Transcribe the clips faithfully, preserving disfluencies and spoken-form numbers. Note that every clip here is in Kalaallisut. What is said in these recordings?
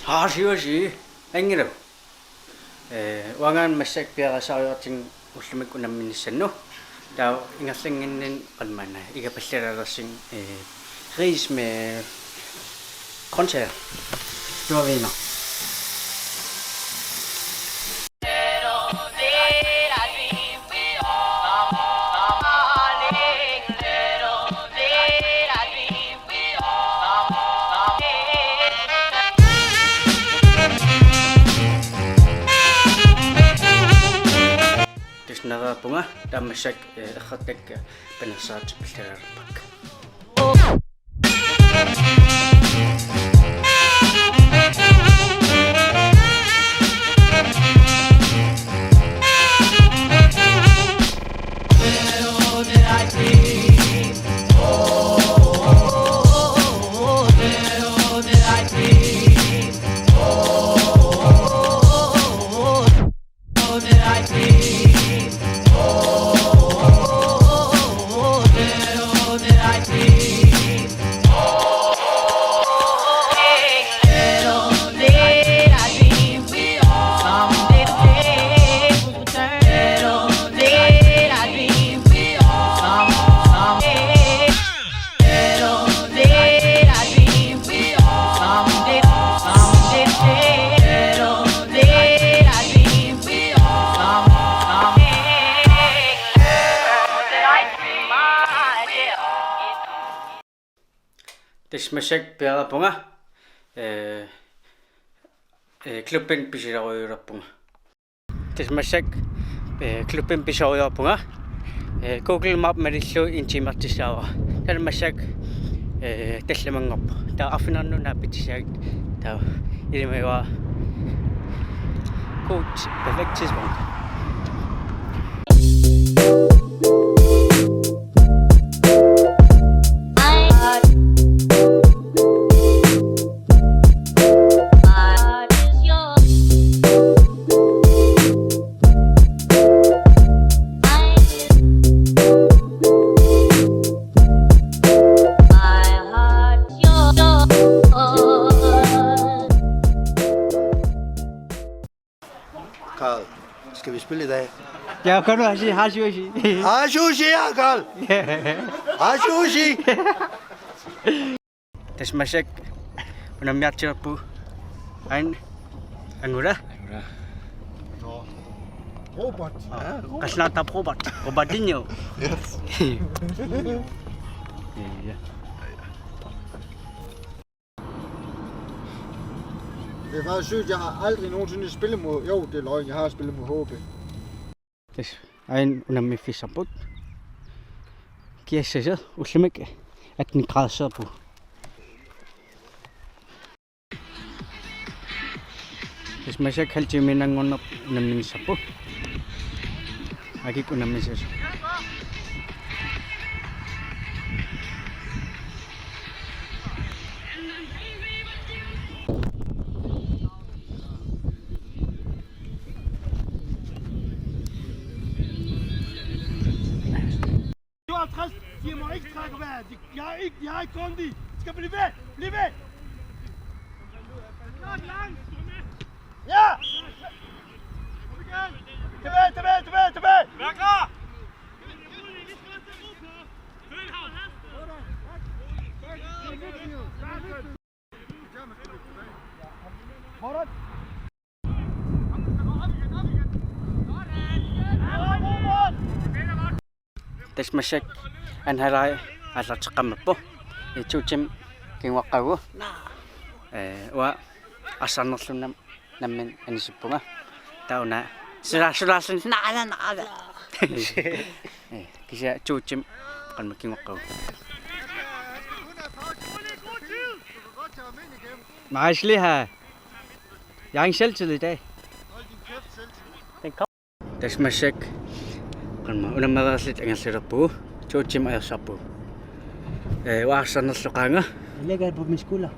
Haasiusi, angilu. Eh, uangaana massakkut piareersariuartigu ullumikkut unamminissanut. Taava ingerlannginninni qamani igapallalaarsinnaavoq, eh, ris med grøntsager. Tuavina. Tassa neriuppunga, taava massakkut, eh, errartakka panersaat pillalaarpakka. Tassa massakkut piareerpunga, eh, eh, klubbini pisiarujulerpunga. Tassa massakkut, eh, klubbini pisiarujulerpunga. Eh, Google Map malillugu en timertussaavara. Taanna massakkut, eh, tallimanngorpoq. Taava arfineq-marlunut naapitsissaagut. Taava ilimagivara. Godt, perfekt tidspunkt. Karl, skal vi spille i dag? Ja, kan du sige, har sushi? Har sushi, ja, Karl! Har sushi! Tassa massakkut unammiartilerpugut. Ain, angula. Nå. Robert. Qallunaatut Robert. Robertinho. Yes. Ja, ja. Det er faktisk sygt, jeg har aldrig nogensinde spillet mod, jo, det er løgn, jeg har spillet mod H B. Tassa ain unammiffissarput. Kiassasi ullumikkut atten graderserput. Tassa massakkut halv timemiinnanngornerput unamminissarput. Akik unammissasoq. Tooghalvtreds, de må ikke trække vejret. De har ikke, de har ikke kondi. De skal blive ved. Bliv ved. Ja! Kom igen. Tilbage, tilbage, tilbage, tilbage. Vær klar. Tassa massakkut anden halvleg aallarteqqammerpoq. Ee, to timer kinguaqqavugut. Ee, uanga arsarnerlunga nammineq anisippunga. Taava una sula-, sulaarluni naala, naala. Ee, kisianni to timer qanma kinguaqqavugut. Nice lige her. Jeg har ingen selvtillid i dag. Den kom. Tassa massakkut qanma unammereerluta angerlalerpugut, to timer ajorsarpugut. Ee, uanga arsarnerlu qaanga. Jeg lægger det på min skulder.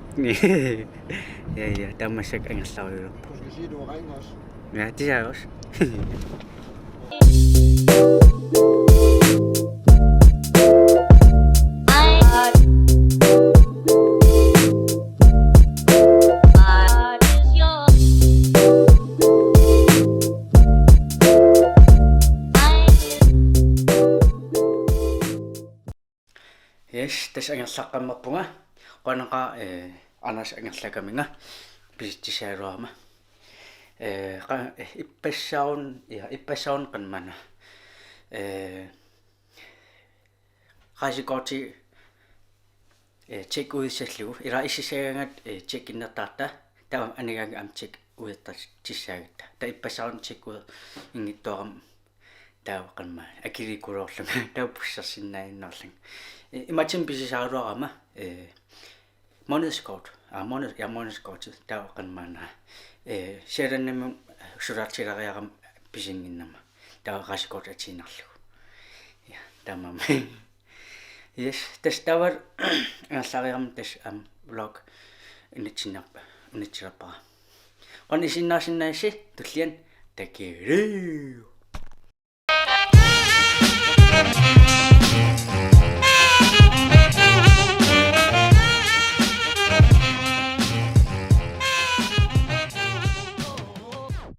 Ja, ja, taava massakkut angerlareerpugut. Du skal sige, du er ren også. Ja, det er jeg også. Tassa angerlaqqammerpunga, qujanaqaaq, eh, Anders angerlakaminga pisitsissagaluarama. Eh, qa-, eh, ippassaarun-, ja, ippassaarunneq qanoq maanna. Eh, rejsekorti, eh, tjek uissallugu. Ila ississagaangat, eh, tjekkinnertaarta. Taava anigaangat aamma tjek uertartissaagatta. Taava ippassaarunneq tjek uinngitsuarama. Taava qanoq maanna akiliikuluorlunga, taava bussersinnaaginnarlunga. Eh, imaattumik pisisaraluarama, eh, månedskort. Ah, måned-, ja, månedskort. Taava qanoq maanna. Eh, Sjællandimi sulaartileriarama pisinnginnama. Taava rejsekort atuinnarlugu. Ja, taamaammat. Yes, tassa taava angerlariarama tassa aamma vlog unitsinnerpa-, unitsilerpara. Qujanaq isiginnaarsinnaagassi, tulliani takuss'.